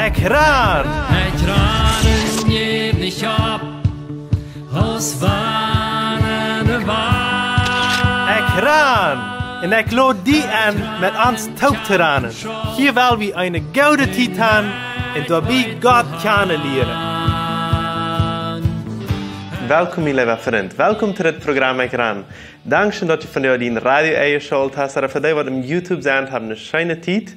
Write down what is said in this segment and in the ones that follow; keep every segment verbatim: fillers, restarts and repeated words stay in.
Ekj ran! Ekj ran un jäw nich opp, aus wann de Welt. Ekj ran! Un ekj lod die enn, met ons toop to ranen. Hia well wie eene goode Tiet han un doabie Gott kjanen lieren. Welkom, mien leewa Frint. Welkom to dit Program Ekj ran. Dankscheen, daut du vondoag dien Radio enjeschalt hast. Ooda fa dee, waut opp YouTube sent, hab eene scheene Tiet.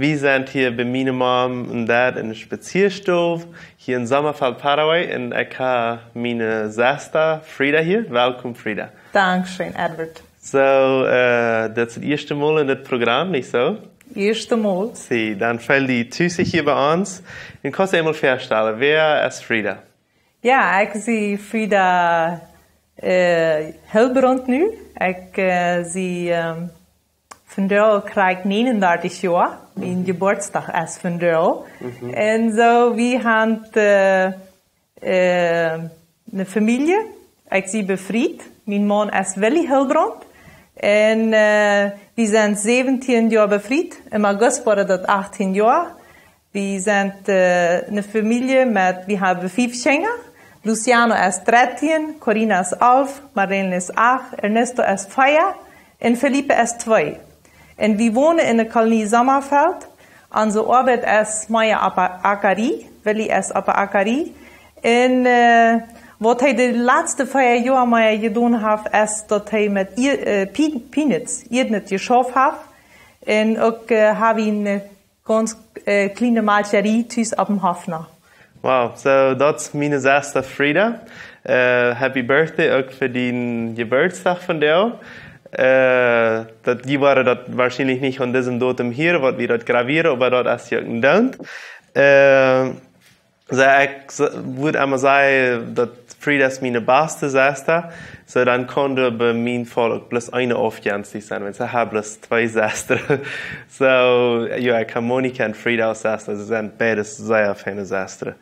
Wie sent hia bie miene Mam un Dad enne Spazieastow, hia en Sommerfeld, Paraguay. Un ekj hab miene Sesta Frida hia. Welkom, Frida. Dankscheen, Edward. Soo, äh, daut es daut ieeschte Mol en dit Program, nich soo? Ieeschte Mol. See, dan feel die tus hia bie ons. Un kaust du eemol väastalen, wäa es Frida? Jo, ekj sie Frida, äh, Hilbrand nu. Ekj, äh, sie, ähm, vondoag krakjt näajenendartich Joa. Mien Jeburtsdach es vondoag. Mhm. Un soo, wie han, äh, äh, eene Famielje. Ekj sie befriet. Mien Maun es Willy Hilbrand. Un, äh, wie sent säwentieen Joa befriet. Em August woat daut achtieen Joa. Wie sent, äh, eene Famielje met, wie haben fief Kjinja. Luciano es dartieen, Corina es alf, Marlene es acht, Ernesto es vea un Felipe es twee. Un wie wonen en de Kolonie Sommerfeld. Onse Oabeit es mea opp de Ackerie, Willy es opp de Ackerie. Un, äh, waut hee de latste vea Joa mea jedonen haft, es daut hee met Ie-, äh, Pea-, Peanuts, Iernüsse jeschauft haft. Un uk, äh, hab wie eene gaunz, äh, kjliene Malkjarie tus opp dän Hoff noch. Wow, soo, daut es miene Sesta Frida. Äh, happy Birthday uk fa dien Jeburtsdach vondoag. Äh, daut, dee woaren daut woarschienlich nich aun disem Datum hieren, waut wie daut gravieren, oba daut es je uk een Doont. Äh, soo, ekj s-, wudd emma sajen, daut Frida es miene baste Sesta. Soo, dan kaun doa bie mien Volkj bloos eene aufjenstich sennen, wiels ekj hab bloos twee Sestren. Soo, jo, ekj hab Monika un Frida aus Sestren. See sent beid sea feine Sestren.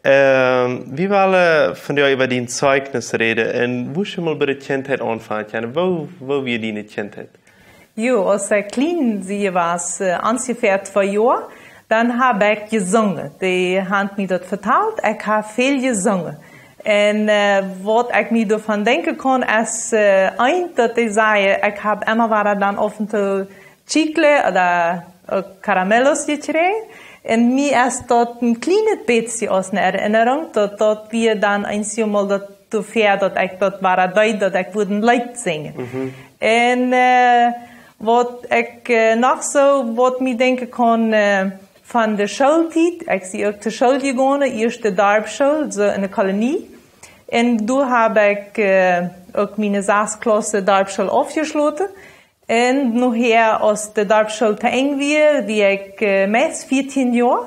Ähm, wie wellen vondoag äwa dien Zeijnis räden un woo wie mol bie de Kjintheit aunfangen kjennen. Woo, woo wia diene Kjintheit? Jo, aus ekj kjlien sie, wia, äh, onjefäa twee Joa, dan hab ekj jesungen. Dee haben mie daut vetalt, ekj hab väl jesungen. Un, äh, waut ekj mie doavon denkjen kaun, es, äh, eent, daut dee säden, ekj hab emma wada dan auf un too Chicle ooda, äh, Caramelos jekjräajen. Un mie es daut een kjlienet bät aus eene Erinnerung, daut, daut wia dan eensjemol daut doafäa, daut ekj daut wada deed, daut ekj wudd een Leet sinjen. Mhm. Un, äh, waut ekj, äh, noch soo, waut mie denkjen kaun, äh, von de Schooltiet, ekj sie uk to School jegonen, ieescht de Darpschool, soo en de Kolonie. Un doa hab ekj, äh, uk miene sasste Klauss Darpschool aufjeschloten. Un nohäa, aus de Darpschool to Enj wia, wia ekj, äh, meist vieetieen Joa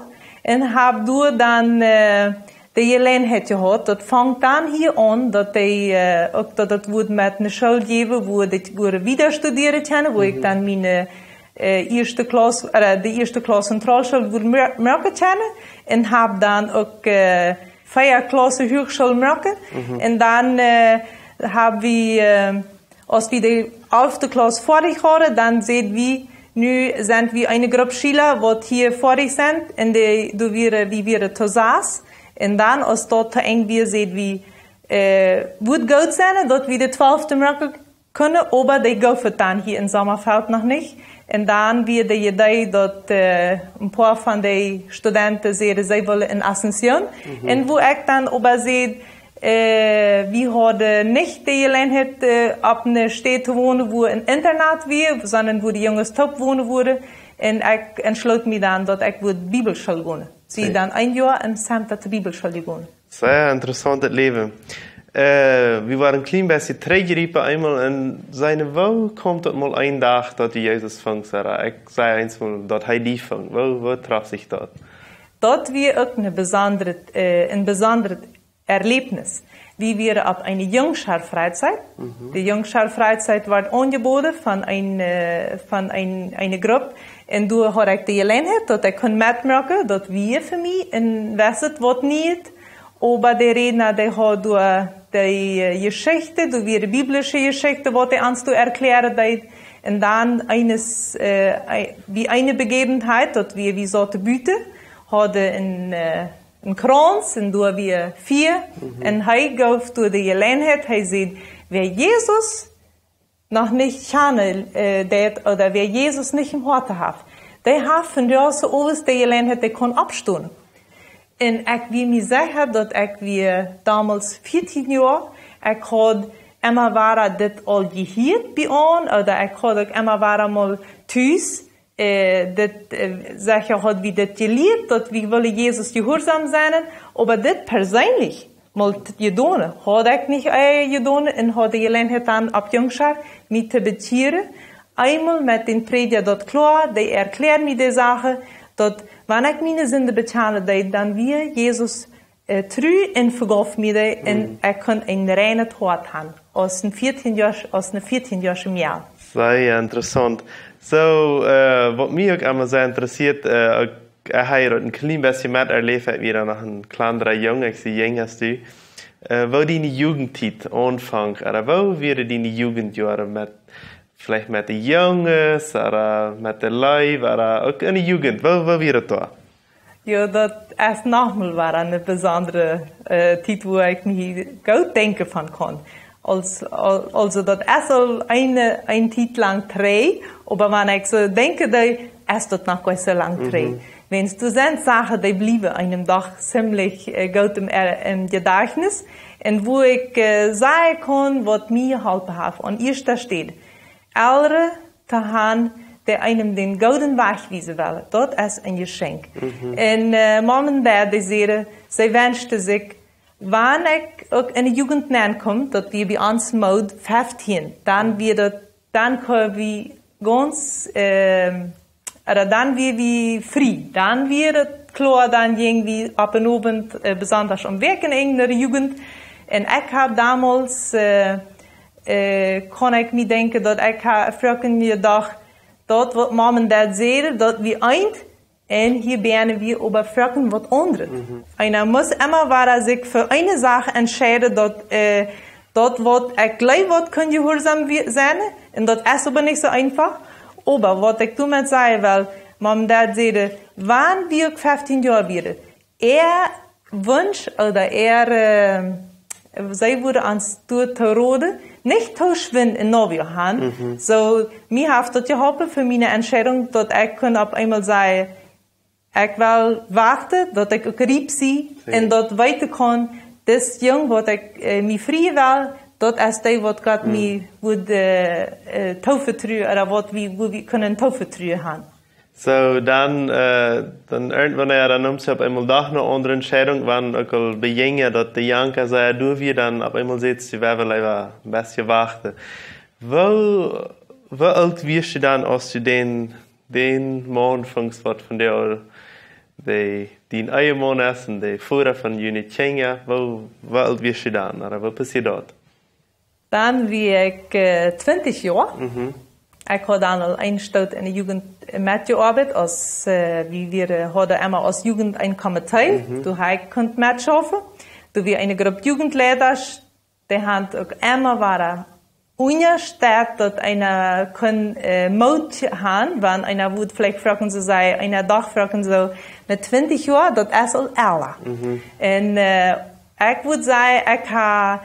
un hab doa dan, äh, de Jeläajenheit jehaut. Daut funk dan hia aun, daut dee, äh, uk daut, daut wudd met eene School jäwen, wua ekj wudd wieda studieren kjennen, wua ekj Mhm. dan miene, äh, ieeschte Klauss, äh, de ieeschte Klauss en Trollschool wudd mer-, moaken kjennen. Un hab dan uk, äh, vea Klauss Huachschool moaken. Mhm. Un dan, äh, hab wie, äh, aus wie de alfte Klauss foadich hauden, dan säd wie, nu sent wie eene Grupp Schiela, waut hia foadich sent, un de, doa wieren, wie wieren to sass. Un dan, aus daut to Enj wia, säd wie, äh, wudd goot sennen, daut wie de twalfte moaken kunnen, oba dee jeef et dan hia en Sommerfeld noch nich. Un dan wia de Idee, daut, äh, een poa von de Studenten säden, see wullen en Asunción. Mhm. Un wua ekj dan oba säd, äh, wie hauden nich de Jeläajenheit, äh, opp eene Städ to wonen, wua een Internat wia, sonda wua de Junges toop wonen wudden. Un ekj entschloot mie dan, daut ekj wudd Bibelschool gonen. Sie Sea. Dan een Joa en Santa to Bibelschool jegonen. Sea interessauntet Läwen. Äh, wie woaren een kjlien bät trigjriepen eemol un sajen, woo kjemt daut mol een Dach, daut du Jesus fungst, ooda ekj saj eensmol, daut hee die funk. Woo, woo trof sikj daut? Daut wia uk een besondret, äh, een besondret Erlebnis. Wie wieren opp eene Jungscha Freizeit. Mhm. De Jungscha Freizeit wort aunjeboden von een, äh, von een, eene Grupp. Un doa haud ekj de Jeläajenheit, daut ekj kunn metmoaken, daut wia fa mie een, wia et waut Nieet. Oba de Rädna, dee haud doa de, äh, Jeschicht, doa wia de biblische Jeschicht, waut hee ons doa erkjläaren deed. Un dan eenes, äh, ei-, bie eene Bejäwenheit, daut wia, wie sauten buten, haud een, äh, een Krauns un doa wia Fia. Mhm. Un hee jeef doa de Jeläajenheit, hee säd: Wäa Jesus noch nich kjanen, äh, deit, ooda wäa Jesus nich em Hoat haft, dee haft vondoag soo owes de Jeläajenheit, dee kaun oppstonen. Un ekj wia mie secha, daut ekj wia domols vieetieen Joa, ekj haud emma wada dit aul jehieet bie ons, ooda ekj haud uk emma wada mol tus, äh, dit, äh, secha haud wie dit jelieet, daut wie wellen Jesus jehuarsom sennen, oba dit perseenlich mol t-, jedonen, haud ekj nich, äh, jedonen un haud de Jeläajenheit dan opp Jungscha mie to bekjieren. Eemol met dän Prädja daut kloa, dee erkjläad mie de Sachen, daut wan ekj miene Sinden bekjanen deed, dan wia Jesus, äh, tru un vegauf mie dee un, mhm, ekj kunn een reinet Hoat han, aus een vieetieen Joa, aus een vieetieen Joa Mejal. Sea interessaunt. Soo, äh, waut mie uk emma sea interessieet, äh, ekj, ekj hab daut een kjlien bät met erläft, aus wie dan noch een kjlandra Jung, ekj sie jinja aus du. Äh, woo diene Jugendtiet aunfunk, ooda woo wieren diene Jugendjoaren met, veleicht met de Junges, ooda met de Leew, ooda uk enne Jugend, woo, woo wia daut doa? Jo, daut es noch mol wada eene besondre, äh, Tiet, wua ekj mie goot denkjen von kaun. Aus, al-, aulsoo, daut es aul eene, eene Tiet lang trigj, oba wan ekj soo denkj, dan es daut noch goanich soo lang trigj. Mhm. Wiels doa sent Sachen, dee bliewen eenem doch ziemlich, äh, goot em, äh, em Jedajchtnis. Un wua ekj, äh, sajen kaun, waut mie jeholpen haft, aun ieeschte Städ Elren to han, dee eenem dän gooden Wajch wiesen wellen. Daut es een Jeschenkj. Mhm. Un, äh, Mom un Dad, dee säden, see wenschten sikj, wan ekj uk enne Jugend nenn kaum, daut wia bie ons Mood feftieen, dan wia daut, dan kunn wie gaunz, ähm, ooda dan wia wie frie. Dan wia daut kloa, dan jinkj wie opp een Owent, äh, besonda aum Wäakjenenj enne Jugend. Un ekj hab domols, äh, äh, kaun ekj mie denkjen, daut ekj ha-, foaken mie docht, daut waut Mom un Dad säden, daut wia eent, un hia benne wia oba foaken waut aundret. Mhm. Eena must emma wada sikj fa eene Sach entscheiden, daut, äh, daut waut ekj jleew waut kunn jehuarsom wie-, sennen, un daut es oba nich soo eefach. Oba waut ekj doamet sajen well, Mom un Dad säden, wan wie uk feftieen Joa wieren, äa Wunsch ooda äa, äh, see wudden ons doatoo roden, nich too schwind een Novio han. Mhm. Soo, mie haft daut jeholpen fa miene Entscheidunk, daut ekj kunn opp eemol sajen, ekj well wachten, daut ekj uk riep sie, jo, un daut weeten kaun, dis Jung, waut ekj, äh, mie frieen well, daut es dee, waut Gott, mm, mie wudd, äh, äh, toovetruen, ooda waut wie, wua wie kunnen toovetruen han. Soo, dan, äh, dan irjentwanea, jo, dan nemt see opp eemol doch eene aundre Entscheidunk, wan uk aul bie jinja daut de Janka säd, jo, du, wie dan opp eemol säd see, wie wellen leewa een bät wachten. Woo, woo oolt wieescht du dan, aus du dän, dän Maun fungst, waut vondoag de, dien Ehemaun es un de Voda von june Kjinja, woo, woo oolt wieescht du dan, ooda woo passieed daut? Dan wia ekj, äh, twintich Joa. Mhm. Ekj haud dan aul een Stoot enne Jugend metjeoabeit, aus, äh, wie wieren, hauden emma aus Jugend een Komitee, mhm, doa hab ekj kunt metschaufen. Doa wia eene Grupp Jugendleida, dee han uk emma wada unjastett, daut eena kunn, äh, Moot han, wan eena wudd veleicht foaken soo sajen, eena docht foaken soo, met twintich Joa, daut es aul ella. Mhm. Un, äh, ekj wudd sajen, ekj ha,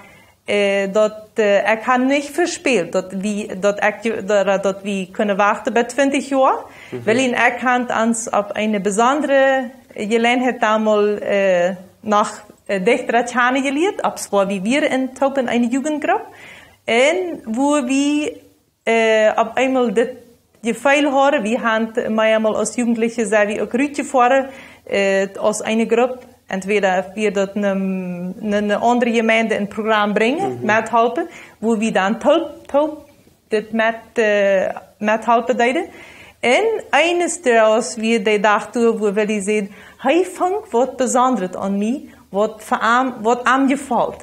äh, daut, äh, ekj ha nich vespält, daut wie, daut ekj, daut, daut wie kunnen wachten bat twintich Joa. Mhm. Wiels ekj ha ons opp eene besondre Jeläajenheit doamols, äh, noch, äh, dichta kjanen jelieet, opp School, wie wieren en, toop en eene Jugendgrupp. Un wua wie äh, opp eemol dit Jefeel hauden, wie han meamol aus Jugendliche, sent wie uk rutjefoaren, äh, aus eene Grupp, entweder wia daut eene, eene, eene aundre Jemeent een Program brinjen, mhm, methalpen, wua wie dan toop, toop dit met, äh, methalpen deeden. Un eenes Doages wia de Dach doa, wua wie säden, hee funk waut Besondret aun mie, waut fa am, waut am jefoll.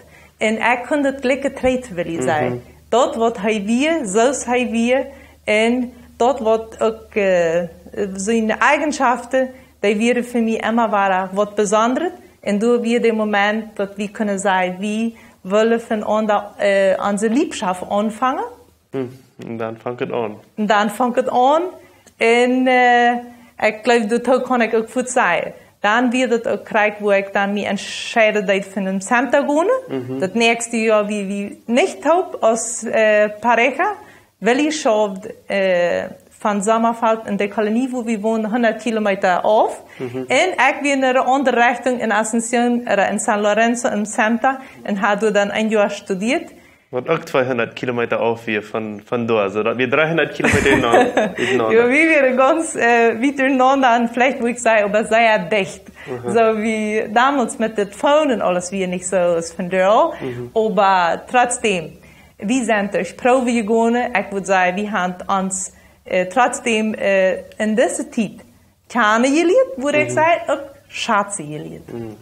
Un ekj kunn daut jlikj trigj, well ekj, mhm, sajen. Daut waut hee wia, soo aus hee wia, un daut waut uk, äh, siene Eigenschaften, dee wieren fa mie emma wada waut Besondret. Un doa wia de Moment, daut wie kunnen sajen, wie wellen von aun, äh, onse Leewschoft aunfangen. Hm, un dan funk et aun. Un dan funk et aun. Un, äh, ekj jleew, daut kaun ekj uk goot sajen. Dan wia daut uk krakjt, wua ekj dan mie entscheiden deed fa een Center gonen. Mhm. Daut näakjste Joa wia wie nich toop aus, äh, Pareja. Willi schauft, äh, von Sommerfeld en de Kolonie, wua wie wonen, hundat Kilometa auf. Mhm. Un ekj wia en eene aundre Rechtunk en Asunción, ooda en San Lorenzo em Center, un haud doa dan een Joa studieet. Waut uk tweehundat Kilometa auf wia von, von doa, soo daut wia dreehundat Kilometa utenaunda. Jo, wie wieren gaunz, äh, wiet utenaunda un veleicht, wudd ekj sajen, oba sea dicht. Mhm. Soo aus domols met daut Phone un aules wia nich soo aus vondoag, mhm, oba trotzdäm, wie sent derch Proowen jegonen. Ekj wudd sajen, wie haben ons, äh, trotzdäm, äh, en dise Tiet kjanen jelieet, wudd ekj, mhm, sajen, uk schazen jelieet. Mhm.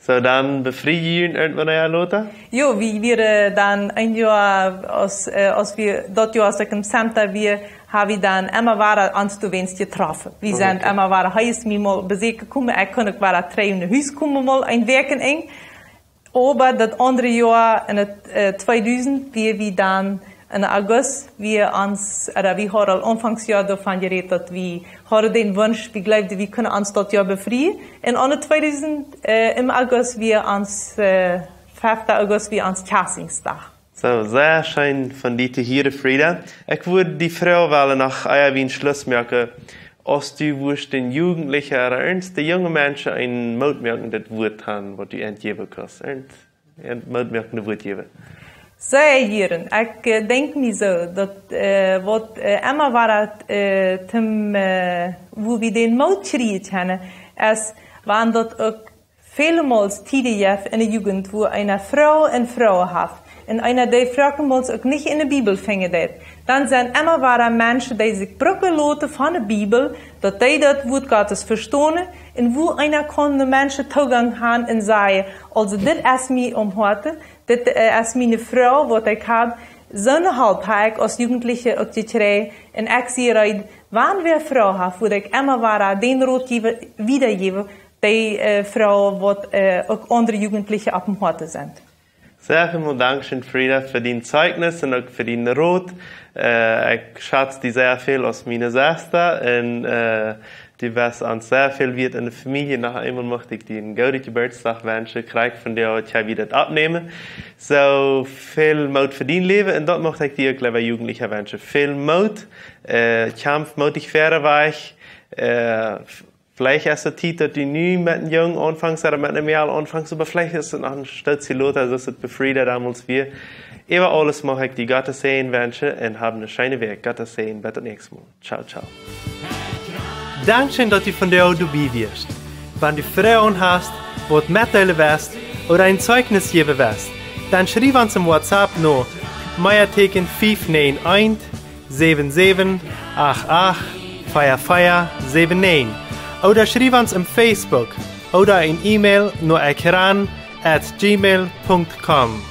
Soo, dan befrieen jie junt irjentwanea lota? Jo, wie wieren dan een Joa, aus, äh, aus wie daut Joa aus ekj em Center wia, hab wie dan emma wada ons doawäajen jetroffen. Wie, oh, sent, okay, emma wada, hee es mie mol besieekjen komen, ekj kunn uk wada trigj no Hus komen, mol een Wäakjenenj. Oba daut aundre Joa en daut, äh, tweedusent, wia wie dan en August, wia ons, ooda wie hauden aul Aunfank Joa doavon jerät, daut wie hauden dän Wunsch, wie jleewden, wie kunnen ons daut Joa befrieen. Un aun daut tweedusent, äh, em August wia ons, äh, fefta August wia ons Kjastdiensdach. Soo, sea scheen von die to hieren, Frieda. Ekj wudd die Froag wellen noch, ea wie Schluss moaken, aus du wurscht dän Jugendlichen ooda eent de junge Menschen een mootmoakendet Wuat han, waut du an jäwen kaust. Eent, eent mootmoakendet Wuat jäwen. Sea jieren. Ekj, äh, denkj mie soo, daut, äh, waut, äh, emma wada, äh, toom, äh, wua wie dän Moot kjrieen kjennen, es, wan daut uk välemols Tieden jeft en de Jugent, wua eena Froagen un Froagen haft, un eena dee foakemols uk nich en de Bibel finjen deit, dan sent emma wada Menschen, dee sikj brucken loten von de Bibel, daut dee daut Wuat Gottes vestonen, un wua eena kaun de Menschen Toogank han un sajen, aulsoo, dit es mie aum Hoaten, dit, äh, es miene Froag, waut ekj hab, soone Help hab ekj aus Jugendlicha uk jekjräajen, un ekj sie reed, wan wäa Froagen haft, wudd ekj emma wada dän Rot jäwen, wiedajäwen, dee, äh, Froagen, waut, äh, uk aundre Jugendliche oppem Hoaten sent. Sea väl Dankscheen, Frieda, fa dien Zeijnis un uk fa dien Rot. Äh, ekj schaz die sea väl aus miene Sesta un, äh, du best ons sea väl wieet en de Famielje. Noch eemol mucht ekj die een gooden Jeburtsdach wenschen, krakjt vondoag, waut ekj wada daut oppnämen. Soo väl Moot fa dien Läwen un daut mucht ekj die uk, leewa Jugendlicha, wenschen. Väl Moot, äh, kjamf mootich wieda wajch, äh, Veleicht es daut Tiet, daut du nu met een Jung aunfangst ooda met een Mejal aunfangst, oba veleicht es daut noch een Stootje lota, soo aus daut bie Frieda donmols wia. Äwa aules mucht ekj die Gottes Säajen wenschen un hab eene scheene Wäakj. Gottes Säajen, bat daut näakjste Mol. Ciao, ciao. Dankscheen, daut du vondoag doabie wieescht. Wan du Froagen hast, waut metdeelen west ooda een Zeijnis jäwen west, dan schriew ons em WhatsApp no Meateken fief näajen eent, säwen säwen acht acht, vea vea säwen näajen. Ooda schriew ons em Facebook ooda een E-Mail no ekran at gmail punkt com.